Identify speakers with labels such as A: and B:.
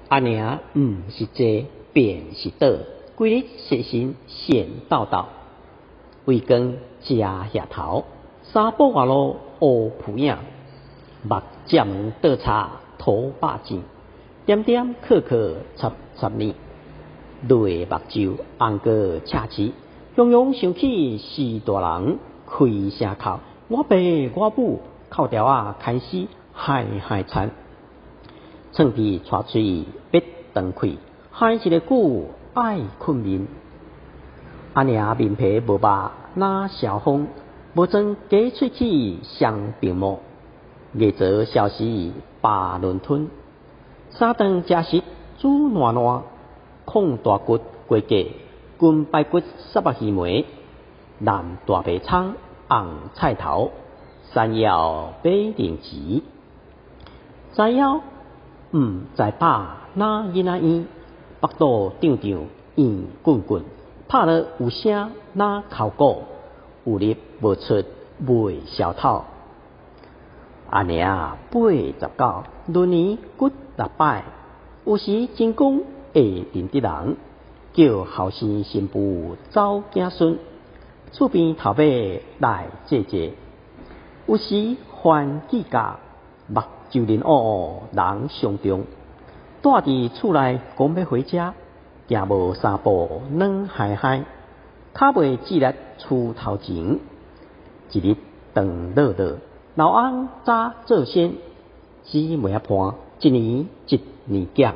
A: 阿娘毋是坐，便是倒，規日踅神現鬥鬥，為光食額頭，三步外路烏浮影，目正門倒插塗肉糋，點點扣扣插插呢，淚目睭紅過赤翅，雄雄想起是大人開聲哭，我爸我母哭條仔牽絲害害慘，創鼻帶喙欲斷氣，害一个久愛睏眠。阿娘面皮無肉若蕭風，無裝假喙齒雙鬢毛，月槽消時巴圇吞，三頓食食煮爛爛，炕大骨雞架，筋排骨虱目魚糜，藍大白蔥紅菜頭，山藥馬鈴薯，知枵毋知飽，若囡仔嬰，腹肚脹脹圓滾滾，拍落有聲若敲鼓，有入無出袂消透。阿娘89，閏年骨六擺，有時真講會認得人，叫後生新婦走囝孫，厝邊頭尾來坐坐，有時犯計較，目睭面烏烏人相中，蹛佇厝內講欲回家，行無三步軟嗨嗨，跤袂蹠力出頭前，一日長樂樂，老翁早做仙，姊妹仔伴一年一年減。